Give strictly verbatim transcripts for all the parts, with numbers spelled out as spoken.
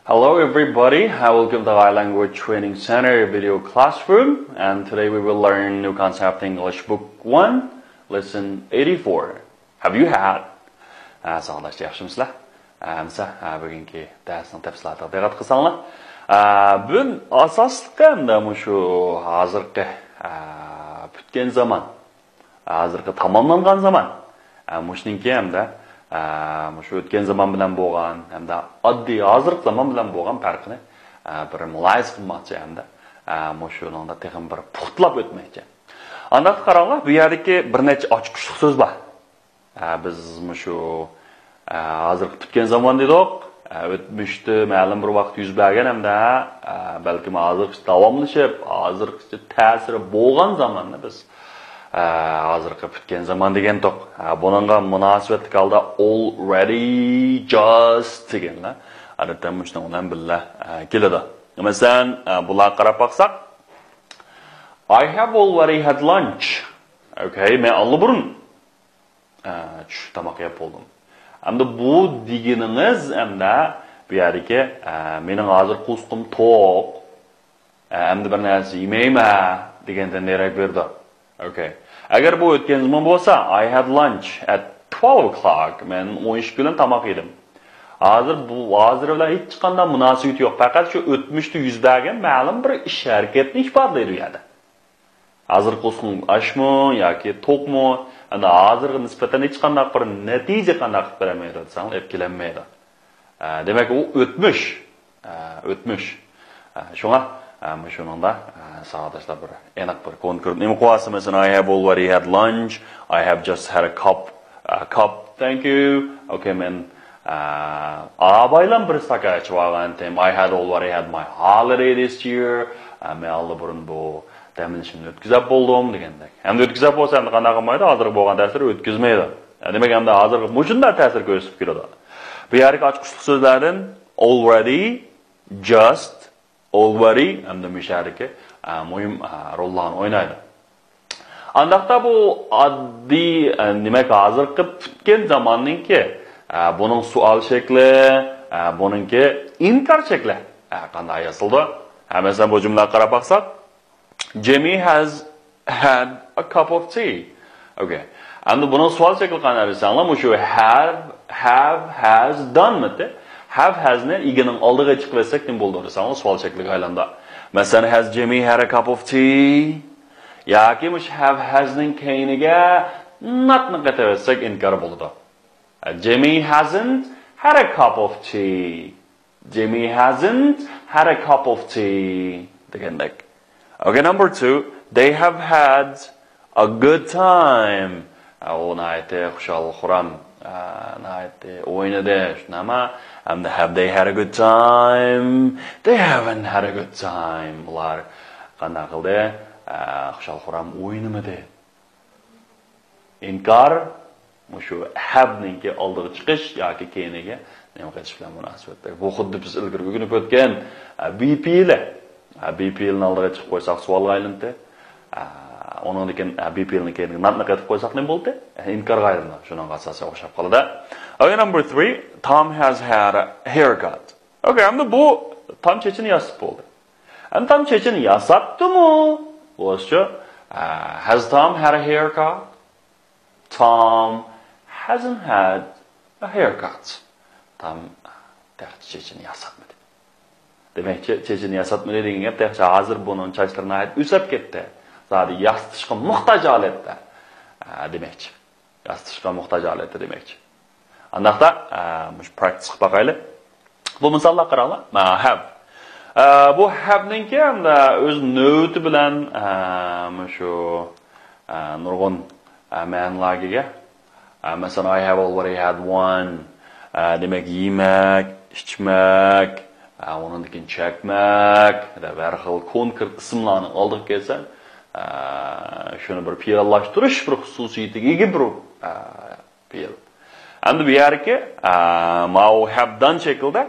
Hello everybody, uh, welcome to Thai Language Training Center video classroom, and today we will learn New Concept English Book one, Lesson eighty-four. Have you had? ئە، ساۋاقداشلار، ياخشىمۇسىلەر؟ ئەمسە، ئە، بۈگۈنكى دەرسنىڭ تەپسىلاتىغا دىققەت قىلساڭلار. ئە، بۈگۈن ئاساسلىقى ئەمدى مۇشۇ ھازىرقى، ئە، پۈتكەن زامان، ھازىرقى تاماملانغان زامان. ئە، مۇشۇنىڭكى ھەمدە، ئە، مۇشۇ ئۆتكەن زامان بىلەن بولغان، ھەمدە ئاددىي ھازىرقى زامان بىلەن بولغان پەرقىنى، ئە، بىر مۇلاھىزە قىلماقچى ھەمدە، ئە، مۇشۇنىڭدا تېخىمۇ بىر پۇختىلاپ ئۆتمەكچى. ئانداقتا قاراڭلار، بۇ يەردىكى بىر نەچچە ئاچقۇچلۇق سۆز بار. ئە، بىز مۇشۇ، ئە، ھازىرقى پۈتكەن زامان دېدۇق. ئە، ئۆتمۈشتە مەلۇم بىر ۋاقىت يۈز بەرگەن ھەمدە، ئە، بەلكىم ھازىرغىچە داۋاملىشىپ، ھازىرغىچە تەسىرى بولغان زاماننى بىز، ئە، ھازىرقى پۈتكەن زامان دېگەنتۇق. ئە، بۇنىڭغا مۇناسىۋەتلىك ھالدا already، just دېگەنلەر ئادەتتە مۇشۇنىڭ بىلەن بىللە، ئە، كېلىدۇ. مەسىلەن، ئە، بۇلارغا قاراپ باقساق، I have already had lunch. ئوكەي، مەن ئاللىبۇرۇن ئە، چۈش تاماق يەپ بولدۇم. ئەمدى بۇ دېگىنىڭىز ئەمدى بۇ يەردىكى، ئە، مېنىڭ ھازىر قورسىقىم توق، ئە، ئەمدى بىر نەرسە يېمەيمەن دېگەندىن دېرەك بېرىدۇ. ئوكەي. ئەگەر بۇ ئۆتكەن زامان بولسا، I had lunch at twelve o'clock. مەن ئون ئىككى بىلەن تاماق يېدىم. ھازىر بۇ، ھازىر بىلەن ھېچقانداق مۇناسىۋىتى يوق. پەقەت شۇ ئۆتمۈشتە يۈز بەرگەن مەلۇم بىر ئىش ھەرىكەتنى ئىپادىلەيدۇ بۇ يەردە. ھازىر قورسىقىڭ ئاچمۇ ياكى توقمۇ؟ ئەمدى ھازىرغا نىسبەتەن ھېچقانداق بىر نەتىجە قانداق قىلىپ بېرەلمەيدۇ دېسەڭ، ئېلىپ كېلەلمەيدۇ. ئە، دېمەك، ئۇ ئۆتمۈش. ئە، ئۆتمۈش. ئە، شۇڭا، ئە، مۇشۇنىڭدا، ئە، ساۋاقداشلار بىر ئېنىق بىر كونكرېت نېمە قىلىۋالسا، مەسىلەن، I have already had lunch, I have just had a cup, a cup, thank you. ئوكەي، مەن، ئە، ئابايلام بىر ساكا ئىچىپ ئالغانتىم. I had already had my holiday this year. ئە، مەن ئاللىبۇرۇن بۇ دەم ئېلىشىمنى ئۆتكۈزۈپ بولدۇم دېگەندەك. ئەمدى ئۆتكۈزۈپ بولسا ئەمدى قانداق قىلمايدۇ؟ ھازىر بولغان دەرسلەر ئۆتكۈزمەيدۇ. دېمەك، ئەمدى ھازىرقى مۇشۇنداق تەسىر كۆرسىتىپ كېلىدۇ. بۇ يەردىكى ئاچقۇچلۇق سۆزلەردىن already، just، already ئەمدى مۇشۇ يەردىكى، ئە، مۇھىم، ئە، روللارنى ئوينايدۇ. ئانداقتا بۇ ئاددىي، ئە، دېمەك، ھازىرقى پۈتكەن زاماننىڭكى، ئە، بۇنىڭ سوئال شەكلى، ئە، بۇنىڭكى ئىنكار شەكلى. ئە، قانداق ياسىلىدۇ؟ ئە، مەسىلەن، بۇ جۈملىگە قاراپ باقساق، Jimmy has had a cup of tea. ئوكەي. ئەمدى بۇنىڭ سوئال شەكلى قانداق دېسەڭلار، مۇشۇ have، have، has، done مىتى؟ Have، has نى ئىگىنىڭ ئالدىغا چىقىۋەتسەك نېمە بولىدۇ دېسەڭلار، سوئال شەكلىگە ئايلىنىدۇ. مەسىلەن، has Jimmy had a cup of tea؟ ياكى مۇشۇ have، has نىڭ كەينىگە not نى قېتىۋەتسەك ئىنكار بولىدۇ. Jimmy hasn't had a cup of tea. Jimmy hasn't had a cup of tea دېگەندەك. Okay, number two, they have had a good time. ئە، ئۇ ناھايىتى خۇشال-خۇرام، ئە، ناھايىتى ئوينىدى، شۇنداقمۇ؟ ئەمدى have they had a good time? They haven't had a good time. ئۇلار قانداق قىلدى؟ ئە، خۇشال-خۇرام ئوينىمىدى. ئىنكار مۇشۇ have نىڭكى ئالدىغا چىقىش ياكى كەينىگە نېمە قېتىش بىلەن مۇناسىۋەتلىك. بۇ خۇددى بىز ئىلگىرى ئۆگىنىپ ئۆتكەن، ئە، be پېئىلى. ئە، be پېئىلىنى ئالدىغا چىقىپ قويساق سوئالغا ئايلىنىدۇ. ئە، ئۇنىڭدىن كېيىن، ئە، be پېئىلىنى كەينىگە not نى قېتىپ قويساق نېمە بولدى؟ ئە، ئىنكارغا ئايلىنىدۇ. شۇنىڭغا ئاساسەن ئوخشاپ قالىدۇ. Okay, number three, Tom has had a haircut. Okay, ئەمدى بۇ تام چېچىنى ياسىتىپ بولدى. ئەمدى تام چېچىنى ياساتتىمۇ؟ بولسىچۇ، ئە، has Tom had a haircut? Tom hasn't had a haircut. تام تېخىچە چېچىنى ياساتمىدى. دېمەكچى، چېچىنى ياساتمىدى دېگەن گەپ تېخىچە ھازىر بۇنىڭ چاچلىرى ناھايىتى ئۆسۈپ كەتتى. زادى ياسىتىشقا موھتاج ھالەتتە. ئە، دېمەكچى. ياسىتىشقا موھتاج ھالەتتە دېمەكچى. ئانداقتا، ئە، مۇشۇ practice قىلىپ باقايلى. بۇ مىساللارغا قاراڭلار. ئە، have. ئە، بۇ have نىڭكى ھەمدە ئۆز نۆۋىتى بىلەن، ئە، مۇشۇ، ئە، نۇرغۇن، ئە، مەنىلەرگە ئىگە. ئە، مەسىلەن، I have already had one. ئە، دېمەك، يېمەك، ئىچمەك، ئە، ئۇنىڭدىن كېيىن چەكمەك دەپ ھەر خىل كونكرېت ئىسىملارنىڭ ئالدىغا كەلسە، ئە، شۇنى بىر پېئىللاشتۇرۇش بىر خۇسۇسىيىتىگە ئىگە بىر، ئە، پېئىل. ئەمدى بۇ يەردىكى، ئە، ماۋۇ have done شەكلىدە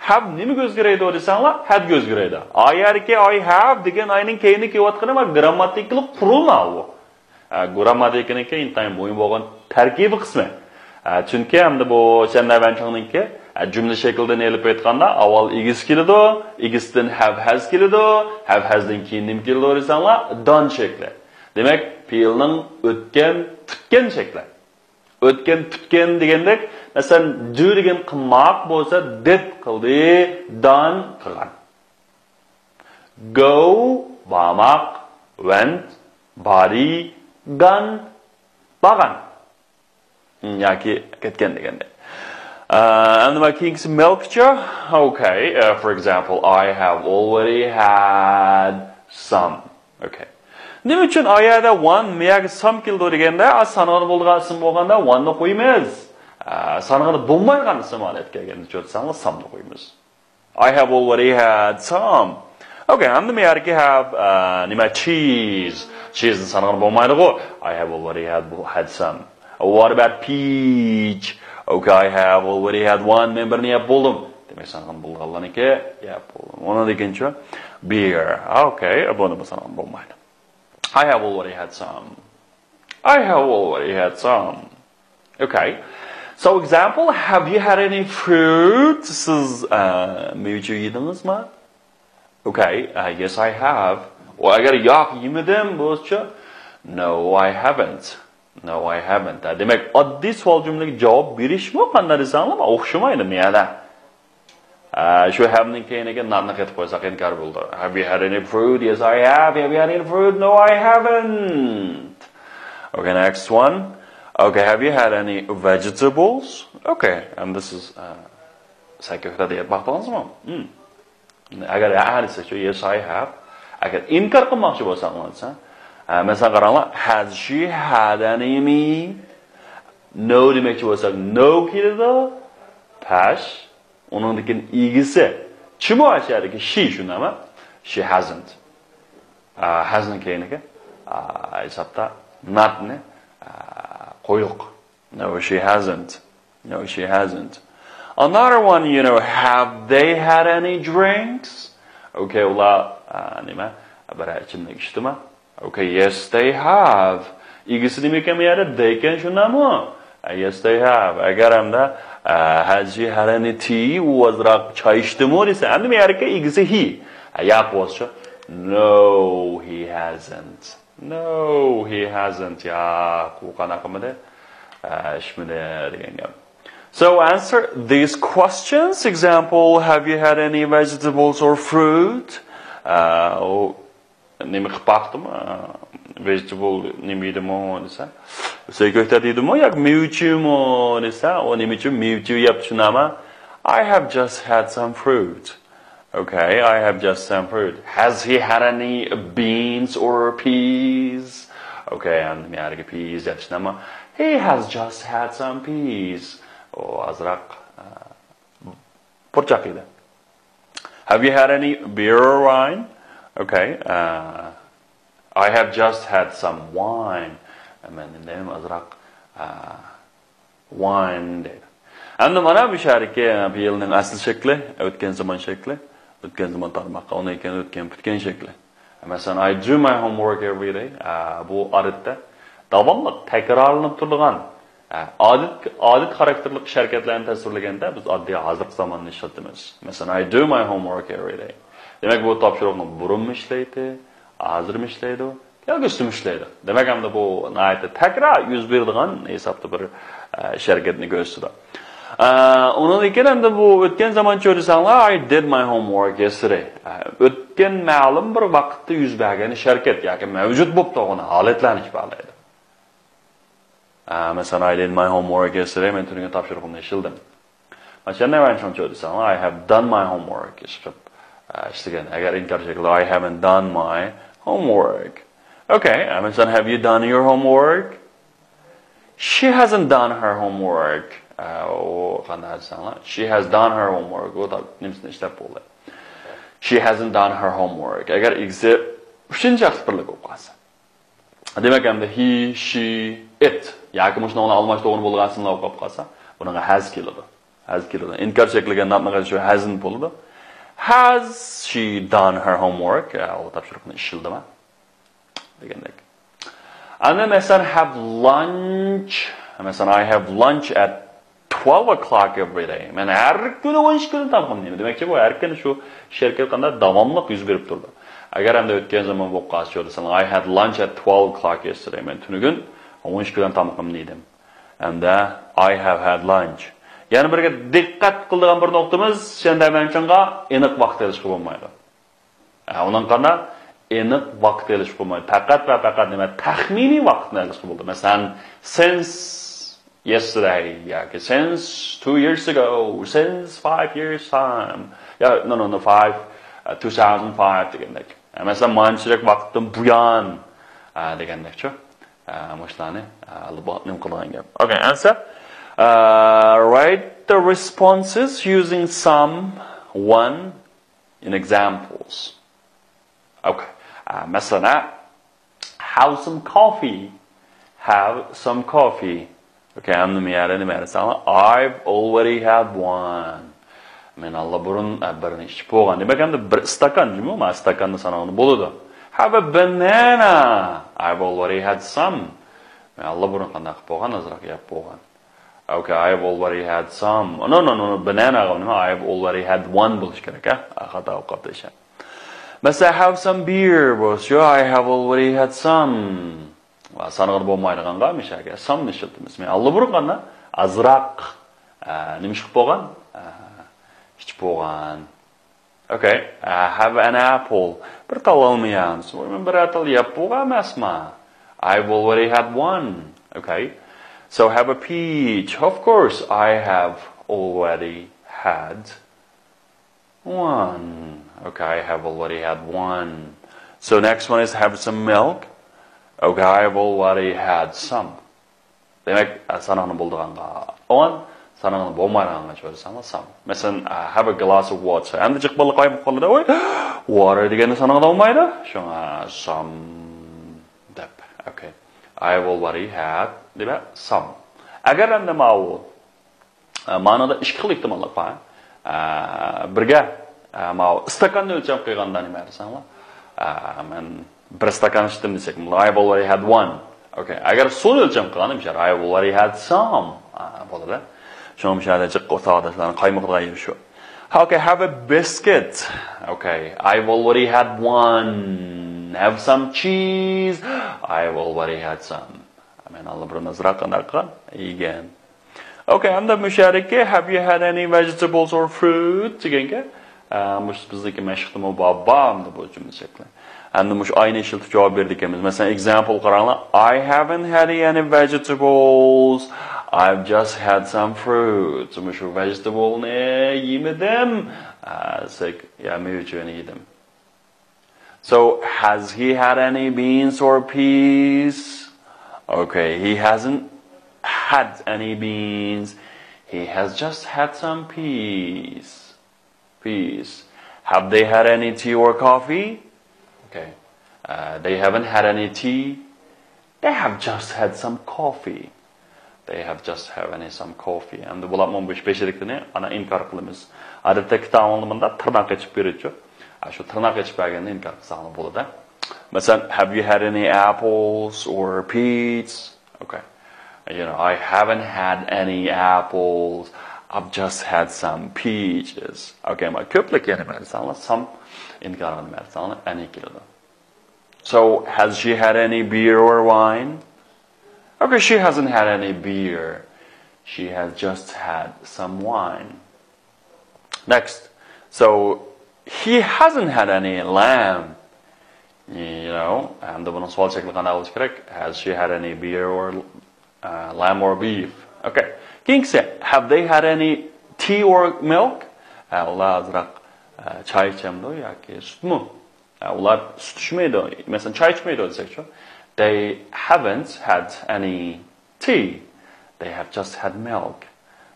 have نېمىگە ئۆزگىرەيدۇ دېسەڭلار، had گە ئۆزگىرەيدۇ. ئا يەردىكى I have دېگەن I نىڭ كەينىدە كېلىۋاتقىنى مانا گرامماتىكىلىق قۇرۇلما ئۇ. ئە، گرامماتىكىنىڭكى ئىنتايىن مۇھىم بولغان تەركىبىي قىسمى. ئە، چۈنكى ئەمدى بۇ شەننەۋەنچىڭنىڭكى جۈملە شەكلىدىن ئېلىپ ئېيتقاندا، ئاۋۋال ئىگىسى كېلىدۇ، ئىگىسىدىن ھەۋ ھەز كېلىدۇ، ھەۋ ھەزدىن كېيىن نېمە كېلىدۇ دېسەڭلار، دان شەكلى. دېمەك، پېئىلنىڭ ئۆتكەن، پۈتكەن شەكلى. ئۆتكەن، پۈتكەن دېگەندەك، مەسىلەن، do دېگەن قىلماق بولسا، did قىلدى، done قىلغان. Go، بارماق، went، بارى، gone، بارغان. ياكى كەتكەن دېگەندەك. ئەمدى مانا كېيىنكىسى مەلكچە. Okay, uh, for example, I have already had some. Okay. نېمە ئۈچۈن ئايەدە ۋان مىيەگە سام كېلىدۇ دېگەندە، ئا، سانىغىلى بولىدىغان ئىسىم بولغاندا ۋاننى قويىمىز. ئا، سانىغىلى بولمايدىغان ئىسىم ھالەتكە كەلگەندە چۆتساڭلار سامنى قويىمىز. I have already had some. Okay, ھەمدە مەيەركى ھەپ، ئا، نېمە، چىز. چىزنى سانىغىلى بولمايدىغۇ. I have already had, had some. What about پىچ؟ Okay, I have already had one. مەن بىرنى يەپ بولدۇم. دېمەك، سانىغىلى بولىدىغانلارنىڭكى يەپ بولدۇم. ئۇنىڭدىن كېيىنچۇ بىر. Okay, بۇنى سانىغىلى بولمايدۇ. I have already had some. I have already had some. Okay. So example, have you had any fruit? سىز، ئە، مېۋىچە يېدىڭىزمۇ؟ Okay, uh, yes, I have. ئۇ ئەگەر ياق، يېمىدىم بولسىچۇ؟ No, I haven't. No, I haven't. دېمەك، ئاددىي سوئال جۈملىگە جاۋاب بېرىشمۇ قانداق دېسەڭلار ئوخشىمايدۇ مۇ يەنە. ئە، شۇ have نىڭ كەينىگە not نى قېتىپ قويساق ئىنكار بولىدۇ. Have you had any fruit? Yes, I have. Have you had any fruit? No, I haven't. Okay, next one. Okay, have you had any vegetables? Okay, and this is, uh, سەن كۆكتات يەپ باقتىڭىزمۇ؟ Hmm. ئەگەر ھە دېسە شۇ yes, I have. ئەگەر ئىنكار قىلماقچى بولساڭلار دېسە، ئە، مەسىلەن، قاراڭلار، has she had any meat? No دېمەكچى بولساق، no كېلىدۇ. Pass. ئۇنىڭدىن كېيىن ئىگىسى. چىمۇ ئاشۇ يەردىكى she شۇنداقمۇ؟ She hasn't. ئا، has نىڭ كەينىگە، ئا، ھېسابتا not نى، ئا، قويدۇق. No, she hasn't. No, she hasn't. Another one, you know, have they had any drinks? Okay, ئۇلار، ئا، نېمە، بىرەر ئىچىملىك ئىچتىمۇ؟ Okay, yes, they have. ئىگىسى نېمىكەن بۇ يەردە؟ They كەن، شۇنداقمۇ؟ ئە، yes, they have. ئەگەر ھەمدە، ئە، has she had any tea؟ ئۇ ئازراق چاي ئىچتىمۇ دېسە، ئەمدى بۇ يەردىكى ئىگىسى he. ئە، ياق بولسىچۇ؟ No, he hasn't. No, he hasn't. ياق، ئۇ قانداق قىلمىدى؟ ئە، ئىچمىدى دېگەن گەپ. So answer these questions. Example, have you had any vegetables or fruit? ئە، ئۇ نېمە قىلىپ باقتىمۇ؟ ۋېجىتېبل نېمە يېدىمۇ دېسە، سۆيكۆكتات يېدىمۇ ياكى مېۋىچىمۇ دېسە، ئۇ نېمە ئۈچۈن مېۋىچى يەپ شۇنداقمۇ؟ I have just had some fruit. Okay, I have just some fruit. Has he had any beans or peas? Okay, ئەمدى مەيەرگە peas دەپ شۇنداقمۇ؟ He has just had some peas. ئۇ ئازراق، ئە، پۇرچاق يېدى. Have you had any beer or wine? Okay, uh, I have just had some wine. مەن ئەمدى ئازراق، ئە، wine دەيدۇ. ئەمدى مانا بۇ شەھەردىكى پېئىلنىڭ ئەسلى شەكلى، ئۆتكەن زامان شەكلى، ئۆتكەن زامان تارماققا، ئۇنىڭ كېيىن ئۆتكەن پۈتكەن شەكلى. مەسىلەن، I do my homework every day. ئە، بۇ ئادەتتە داۋاملىق تەكرارلىنىپ تۇرىدىغان، ئە، ئادەت، ئادەت خاراكتېرلىك ئىش ھەرىكەتلەرنى تەسۋىرلىگەندە بىز ئاددىي ھازىرقى زاماننى ئىشلىتىمىز. مەسىلەن، I do my homework every day. دېمەك، بۇ تاپشۇرۇقنى بۇرۇنمۇ ئىشلەيتتى، ھازىرمۇ ئىشلەيدۇ، كەلگۈسىدىمۇ ئىشلەيدۇ. دېمەك، ئەمدى بۇ ناھايىتى تەكرار يۈز بېرىدىغان ھېسابتا بىر، ئە، ئىش ھەرىكەتنى كۆرسىتىدۇ. ئە، ئۇنىڭدىن كېيىن ئەمدى بۇ ئۆتكەن زامان چۆرىسەڭلار، I did my homework yesterday. ئە، ئۆتكەن مەلۇم بىر ۋاقىتتا يۈز بەرگەن ئىش ھەرىكەت ياكى مەۋجۇت بولۇپ تۇرغان ھالەتلەرنى ئىپادىلەيدۇ. ئە، مەسىلەن، I did my homework yesterday، مەن تۈنۈگۈن تاپشۇرۇقۇمنى ئىشلىدىم. مەسىلەن، نەۋەن شۇڭچۇ دېسەڭلار، I have done my homework، ئىشلەپ، ئە، ئىشلىگەن. ئەگەر ئىنكار شەكلى، I haven't done my homework. Okay, ئە، مەسىلەن، have you done your homework? She hasn't done her homework. ئە، ئۇ قانداق دېسەڭلار، she has done her homework. ئۇ تا-، نېمىسىنى ئىشلەپ بولدى. She hasn't done her homework. ئەگەر ئىگىسى ئۈچىنچى شەخس بىرلىك بولۇپ قالسا. دېمەك، ئەمدى he، she، it ياكى مۇشۇنىڭ بىلەن ئالماشتۇرغىلى بولىدىغان ئىسىملار بولۇپ قالسا، بۇنىڭغا has كېلىدۇ. Has كېلىدۇ. ئىنكار شەكلىگە ناتنىغا شۇ hasn't بولىدۇ. Has she done her homework؟ ئە، ئۇ تاپشۇرۇقنى ئىشلىدىمۇ؟ دېگەندەك. ئەنە مەسىلەن، have lunch. مەسىلەن، I have lunch at twelve o'clock every day. مەن ھەر كۈنى ئون ئىككىدىن تامىقىمنى يەيمەن. دېمەكچى، بۇ ھەر كۈنى شۇ شەركەتكە قانداق داۋاملىق يۈز بېرىپ تۇرىدۇ. ئەگەر ئەمدى ئۆتكەن زامان بولۇپ قالسا، شۇ دېسەڭ، I had lunch at twelve o'clock yesterday. مەن تۈنۈگۈن ئون ئىككىدىن تامىقىمنى يېدىم. ئەمدى I have had lunch. يەنە بىرگە دىققەت قىلىدىغان بىر نۇقتىمىز، شەندە مەنچىڭغا ئېنىق ۋاقىت ئېلىشقا بولمايدۇ. ئە، ئۇنىڭ قانداق ئېنىق ۋاقىت ئېلىشقا بولمايدۇ. پەقەت ۋە پەقەت نېمە؟ تەخمىنىي ۋاقىتنى ئېلىشقا بولىدۇ. مەسىلەن، since yesterday ياكى since two years ago، since five years time. يا، no, no, no, five، ئە، two thousand five دېگەندەك. ئە، مەسىلەن، مانچىلىك ۋاقىتتىن بۇيان، ئە، دېگەندەكچۇ. ئە، مۇشۇلارنى، ئە، نېمە قىلغان گەپ. Okay, answer. ئە، write the responses using some, one, in examples. Okay. ئە، مەسىلەن، have some coffee. Have some coffee. Okay, ئەمدى نېمە يەردە، نېمە يەردە ساڭا؟ I've already had one. مەن ئاللىبۇرۇن، ئە، بىرنى ئىچىپ بولغان. دېمەك، ئەمدى بىر ئىستاكان، جۇمۇ، مانا ئىستاكاننى سانىغىلى بولىدۇ. Have a banana. I've already had some. مەن ئاللىبۇرۇن قانداق قىلىپ بولغان، ئازراق يەپ بولغان. Okay, I've already had some. No, no, no, no, banana نېمە؟ I've already had one بولۇش كېرەك، ھە؟ خاتا ئوقۇپ دېيىشەن. مەسىلەن، have some beer بولسا، I have already had some. سانىغىلى بولمايدىغانغا مىشەگە some نى ئىشلىتىمىز. مەن ئاللىبۇرۇن قانداق؟ ئازراق، ئە، نېمە ئىش قىلىپ بولغان؟ ئە، ئىچىپ بولغان. Okay, ئە، have an apple. بىر تال ئالما يەمسىز. مەن بىرەر تال يەپ بولغان ئەمەسما؟ I've already had one. Okay. So have a peach. Of course, I have already had one. Okay, I have already had one. So next one is have some milk. Okay, I've already had some. دېمەك، سانىغىلى بولىدىغانغا on، سانىغىلى بولمايدىغانغا چۆرىسەڭلار some. مەسىلەن، have a glass of water. ئەمدى جىق بالا قايمۇق بالىدا، ۋاي، water دېگەندە سانىغىلى بولمايدۇ. شۇڭا some دەپ. Okay. I've already had دېمەك some. ئەگەر ئەمدى ماۋۇ ئە، مانىدا ئىككى خىل ئېھتىماللىق بار. ئە، بىرگە، ئە، ماۋۇ ئىستاكاننى ئۆلچەم قىلغاندا نېمە دېسەڭلار؟ ئە، مەن بىر ئىستاكان ئىچتىم دېسەك، I've already had one. Okay. ئەگەر سۇنى ئۆلچەم قىلغاندا، I've already had some. ئە، بولىدۇ. شۇڭا مۇشۇ يەردە جىق ساۋاقداشلارنىڭ قايمىقىدىغان يېرى شۇ. Okay, have a biscuit. Okay, I've already had one. Have some cheese. I've already had some. مەن ئاللىبۇرۇن ئازراق قانداق قىلغان؟ يېگەن. Okay, ئەمدى مۇشۇ يەردىكى have you had any vegetables or fruit دېگەنگە، ئە، مۇشۇ بىزنىڭكى مەشىقتىمۇ بار، بار ئەمدى بۇ جۈملە شەكلى. ئەمدى مۇشۇ ئاينى ئىشلىتىپ جاۋاب بېرىدىكەنمىز. مەسىلەن، example قاراڭلار. I haven't had any vegetables. I've just had some fruit. مۇشۇ vegetable نى يېمىدىم. ئە، سەك-، يا مېۋە چۆرىنى يېدىم. So, has he had any beans or peas? Okay, he hasn't had any beans. He has just had some peas. Peas. Have they had any tea or coffee? Okay. Uh, they haven't had any tea. They have just had some coffee. They have just had any some coffee. ئەمدى بۇلارمۇ مۇشۇ بەشىرىكلىرىنى ئانا ئىنكار قىلىمىز. ئادەتتە كىتابىڭلاردا مۇنداق تىرناق ئېچىپ بېرىدۇ. ئاشۇ تىرناق ئېچىپ بەرگەننى ئىنكار قىلساڭلار بولىدۇ. مەسىلەن، have you had any apples or peas? Okay. You know, I haven't had any apples. I've just had some peaches. Okay, ما كۆپلۈك يەنە مەن ساڭلار some ئىنكار قىلمايساڭلار، any كېلىدۇ. So, has she had any beer or wine? Okay, she hasn't had any beer. She has just had some wine. Next. So, he hasn't had any lamb. You know, ئەمدى بۇنىڭ سوئال شەكلى قانداق بولۇشى كېرەك؟ Has she had any beer or uh, lamb or beef? Okay. كېيىنكىسى, have they had any tea or milk? ئە، ئۇلار ئازراق، ئە، چاي ئىچەمدۇ ياكى سۈتمۇ؟ ئە، ئۇلار سۈت ئىچمەيدۇ. مەسىلەن، چاي ئىچمەيدۇ دېسەكچۇ؟ They haven't had any tea. They have just had milk.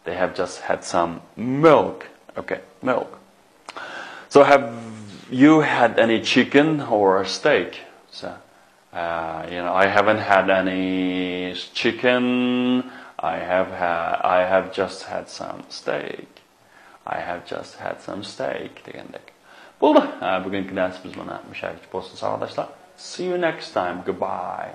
They have just had some milk. Okay, milk. So have you had any chicken or steak? So, uh, you know, I haven't had any chicken. I have ha-, I have just had some steak. I have just had some steak دېگەندەك. بولدى. ھە، بۈگۈنكى دەرسىمىز مانا مۇشۇ يەرگىچە بولسۇن، ساۋاقداشلار. See you next time. Goodbye.